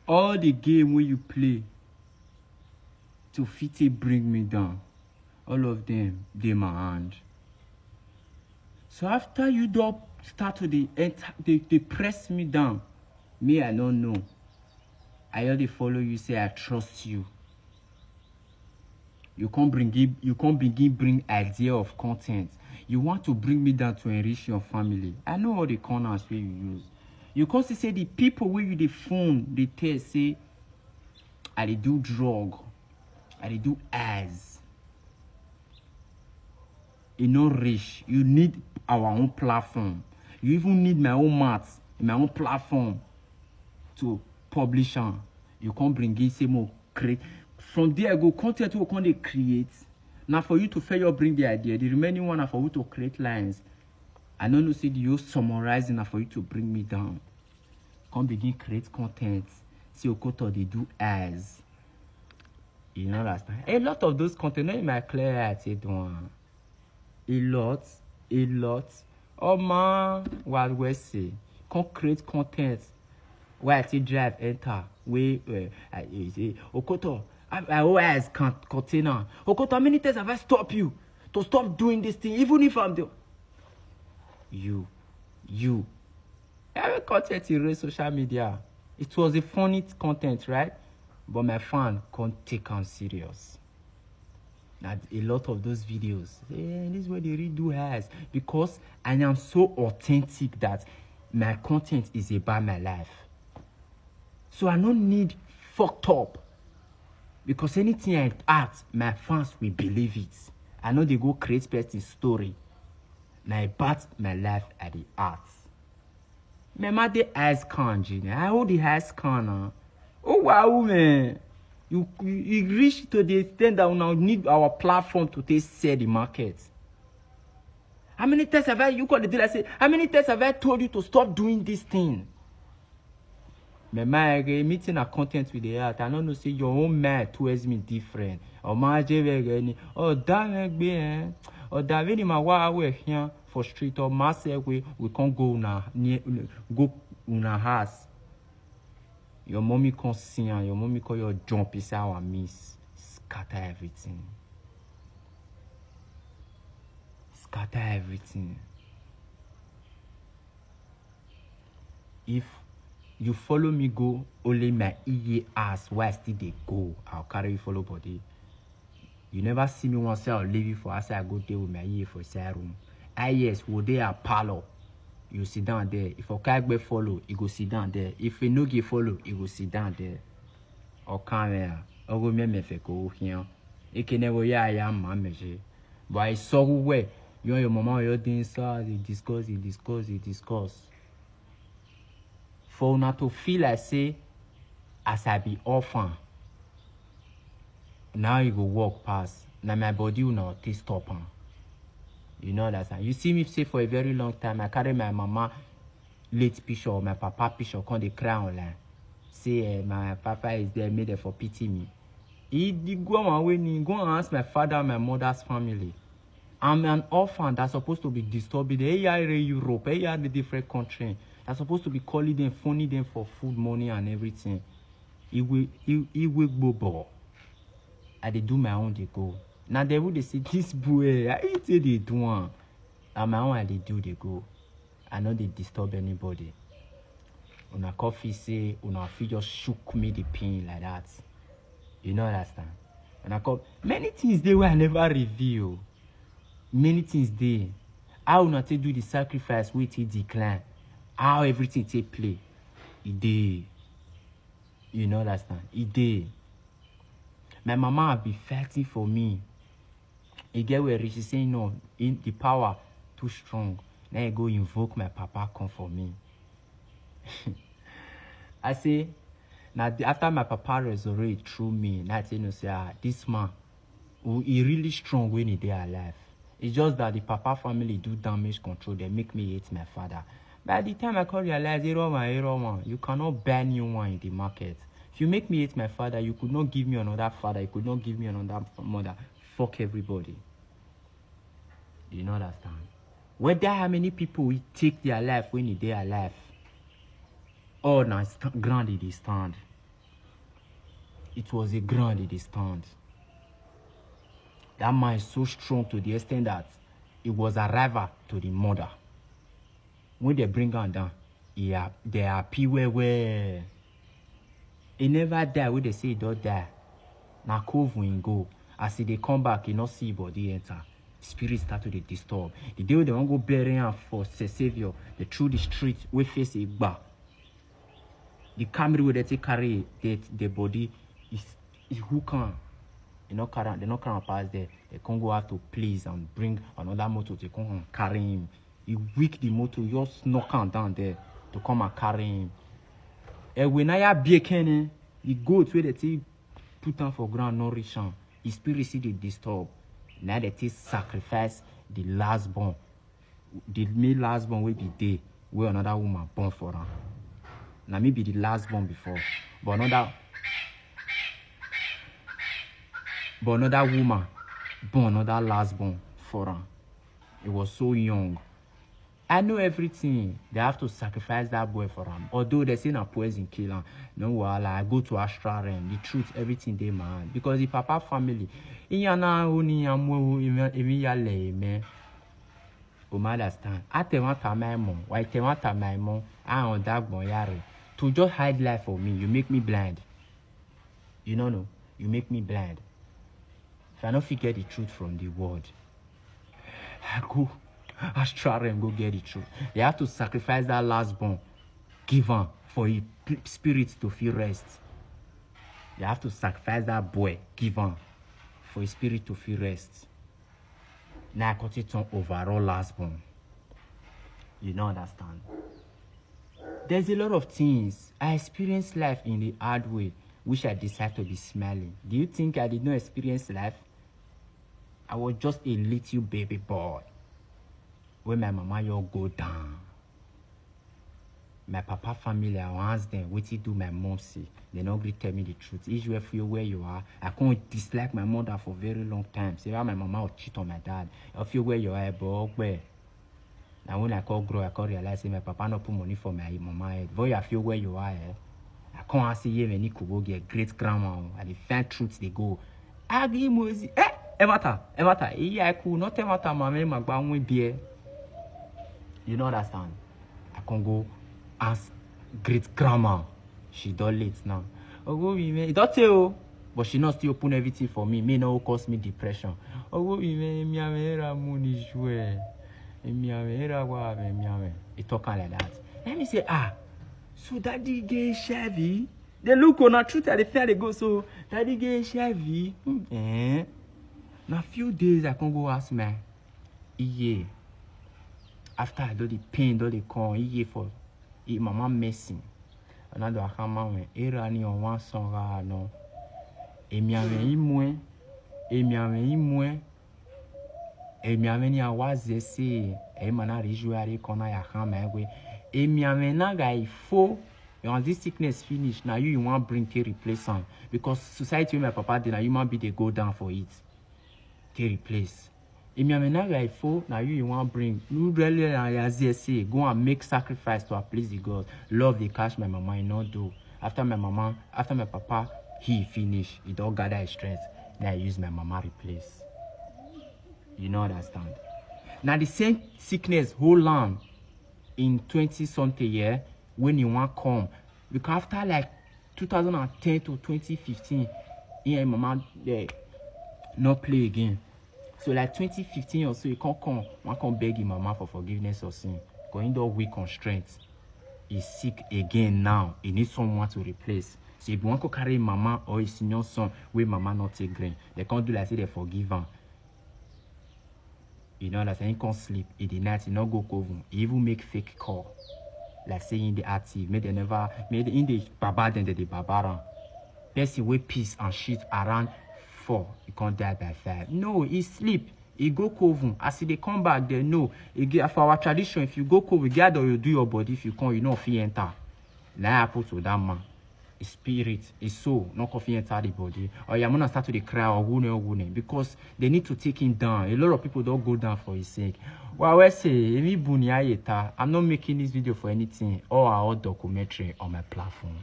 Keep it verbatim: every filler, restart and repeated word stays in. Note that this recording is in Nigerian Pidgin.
All the game wey you play to fit take bring me down, all of them dey my hand. So after you don start to dey enter, dey dey press me down, me I no know. I just dey follow you say I trust you. You come bring, you come begin bring idea of content. You want to bring me down to enrich your family. I know all the corners wey you use. You come see say the people wey you dey phone dey tell say I dey do drug, I dey do ads. E no reach. You need our own platform. You even need my own mat, my own platform to publish am. You come bring in say mo create. From there go, content wey come dey create. Na for you to fail your bring the idea. The remaining one na for you to create lines. I no know say the whole summarizing na for you to bring me down. Come begin create content. See Okoto dey do ads. You know that time. A lot of those content, not in my clear eye, take do am. A lot, a lot. Oh man, what we say? Come create content. Why I take drive enter? We uh, I, I say Okoto. I, I always can container. Okoto, how many times have I stopped you to stop doing this thing, even if I'm the you, you. Every content you raise social media, it was a funny content, right? But my fan can't take am serious. Na a lot of those videos, eh, this is where they redo hairs because I am so authentic that my content is about my life. So I no need fucked up because anything I act, my fans will believe it. I no dey go create person story. Na about my life I dey act. Mema dey ice can, Junior. I hold the ice can now. Oh wow, man. You, you, you reach to the extent that we now need our platform to take sell the market. How many times have I you call the dealer say, how many times have I told you to stop doing this thing? Mema ege meeting a content with the heart. I don't know say your own mind towards me different. Or my jebe ni. Oh damn egbe eh. Or David ma wa we here for street or mass we we can't go na near go una house. Your mommy come see and your mommy call your jump inside our midst. Scatter everything. Scatter everything. If you follow me go, only my E A ass why I still dey go. I'll carry you follow body. You never see me once say I'll leave you for outside. I go there with my E A for side room. Ah yes, wo dey a parlor. You sit down there. If Okagbe follow, you go sit down there. If Enoge follow, you go sit down there. Or camera, or go me me fe ko here. Ekene wo ya ya ma meje. But I saw who where you and your mama or your things so they discuss, they discuss, they discuss. For una to feel like say as I be orphan, now you go walk past. Now my body will not take stop am. You know that you see me say for a very long time I carry my mama late picture or my papa picture come dey cry online. Say eh, my papa is there, make dem for pity me. He dey go on way ni go and ask my father and my mother's family. I'm an orphan that's supposed to be disturbing. They are in Europe, they are the different country. That's supposed to be calling them, phoning them for food, money, and everything. Iwe Iwe Gbobo. I dey do my own dey go. Now they would they say this boy, I eat it they do one. And my own I dey do dey go. I no dey disturb anybody. Una coffee say una fit just shook me the pin like that. You no understand? Una come many things dey wey I never reveal. Many things dey. How una take do the sacrifice wey take decline? How everything take play? E dey. You no understand? E dey. My mama have been fighting for me. E get where she say no, in the power too strong. Now I go invoke my papa come for me. I say, now the, after my papa resurrect through me, now I say no say ah, this man, oh, he really strong when he dey alive. It's just that the papa family do damage control. They make me hate my father. By the time I come realize, hey, Roman, hey, Roman, you cannot buy new one in the market. If you make me hate my father, you could not give me another father. You could not give me another mother. Fuck everybody. You know that stand. Whether how many people we take their life when they are alive, all na st- ground they stand. It was a ground e dey stand. That man is so strong to the extent that it was arrival to the mother. When they bring am down, e, they happy well well. E never die wey they say e don die. Na coven e go. As e dey come back, e no see e body enter. Spirit start to dey disturb. The day wey they wan go bury am for St. Saviour, they through the street wey face Egba. The camera wey they take carry the, the body is, is hook am. They no carry am, they no carry am pass there. They come go have to please and bring another motor to come and carry him. He wick the motor, just knock am down there to come and carry him. Ewe na ya biekene, the goat wey they take put am for ground no reach am. His spirit still dey disturb. Na they take sacrifice the last born. The me last born wey be dey wey another woman born for am. Na me be the last born before, but another but another woman born another last born for am. He was so young. I know everything. They have to sacrifice that boy for am. Although they say na poison kill am. No wahala. I go to astral realm. The truth, everything dey my hand. Because the papa family, Iyana Oni Amu Emi Yale, man. O ma understand. Atewata my mom. Why tewata my mom? I on that boy yare. To just hide life for me, you make me blind. You no know. You make me blind. If I no fit get the truth from the word, I go astral realm go get the truth. They have to sacrifice that last born, give am for a p- spirit to feel rest. They have to sacrifice that boy, give am for a spirit to feel rest. Now I cut it on overall last born. You don't understand. There's a lot of things. I experienced life in the hard way, which I decide to be smiling. Do you think I did not experience life? I was just a little baby boy when my mama your go down. My papa family, I wan ask them wetin do my mom say. They no gree tell me the truth. Israel, feel where you are. I can't dislike my mother for very long time. Say how my mama will cheat on my dad. I feel where you are, but where? Now when I call grow, I call realize say my papa no put money for my mama head. Boy, I feel where you are, eh? I can't ask you any kubo get great grandma. I dey find truth they go. Agi Mozi, eh? Emata, Emata, iya I cool, not Emata, mama, magba one beer. You know understand? I can't go ask great grandma. She don late now. Ogo mi me, e don tey o, but she no still open everything for me. Me no cause me depression. Ogo mi me, mi ame era money jue. Mi ame era wa me mi ame. He talk am like that. Let me say, ah, so daddy get H I V? They look on a truth at the fair they go. So daddy get H I V? Hmm, eh. Na few days I can't go ask my iye. After I do the pain, do the con iye for e mama missing. Another akama when era ni on one song ah no. Emi ame imwe, emi ame imwe. Emi ame ni awaze se e mana rijuari kona ya kama egwe. Emi ame na ga ifo. Once this sickness finish, now you you want bring to replace am, because society wey my papa dey na human being dey go down for it. To replace. Emi ame na ga ifo, now you you want bring. You really na ya say go and make sacrifice to please the God. Love dey catch my mama, e no do. After my mama, after my papa, he finish. He don gather his strength. Now I use my mama replace. You no understand. Now the same sickness hold am in twenty something year when you want come. Because after like two thousand and ten to twenty fifteen, he and mama eh, no play again. So like twenty fifteen or so, he can't come. One come beg him mama for forgiveness of sin. Because he don weak on strength. He's sick again now. He needs someone to replace. So if you want to carry mama or his senior son, wey mama not take grain, they can't do like say they forgive am. You know that he can't sleep. In the night, he not go coven. He even make fake call. Like say in the active, make they never, make in the baba then they baba am. Person wey piss and shit around four, he can't die by five. No, he sleep. He go coven. As he dey come back, they know. He get, for our tradition, if you go coven, gather you do your body. If you come, you know if you enter. Now I put to that man. His spirit, his soul, not coffee enter the body. Or Yamuna start to dey cry or wune or wune because they need to take him down. A lot of people don't go down for his sake. Well, I say, Emi Buni Ayeta, I'm not making this video for anything. All our documentary on my platform.